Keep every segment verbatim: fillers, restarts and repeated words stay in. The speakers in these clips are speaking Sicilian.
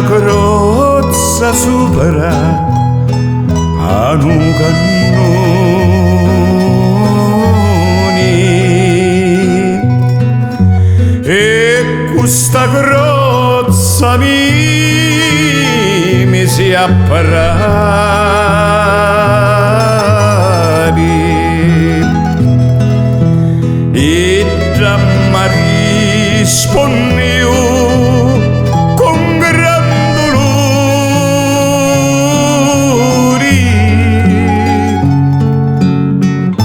Crozza supra a nu cannuni e cu sta crozza mi misi a parari. Idda m'arrispunniu cu gran duluri,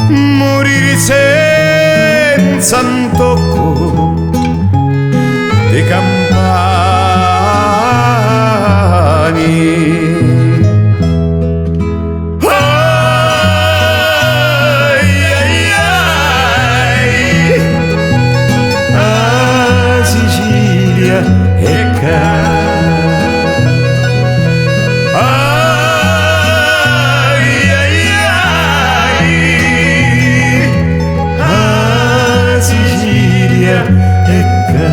muriri senza ntoccu di campani. Ai, ai, ai, a Sicilia è ca. Ai, ai, ai, a Sicilia è ca.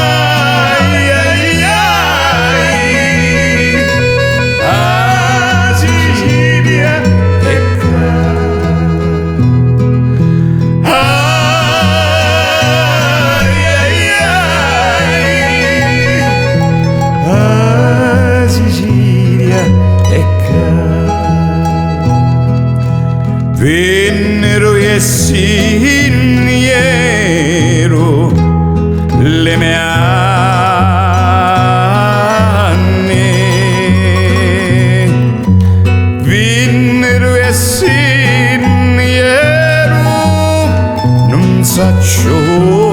Ai, ai, ai, a Sicilia è ca. Ai, ai, ai, a Sicilia è ca. Vinniru e si nni jeru li me anni, vinniru e si nni jeru, nun sacciu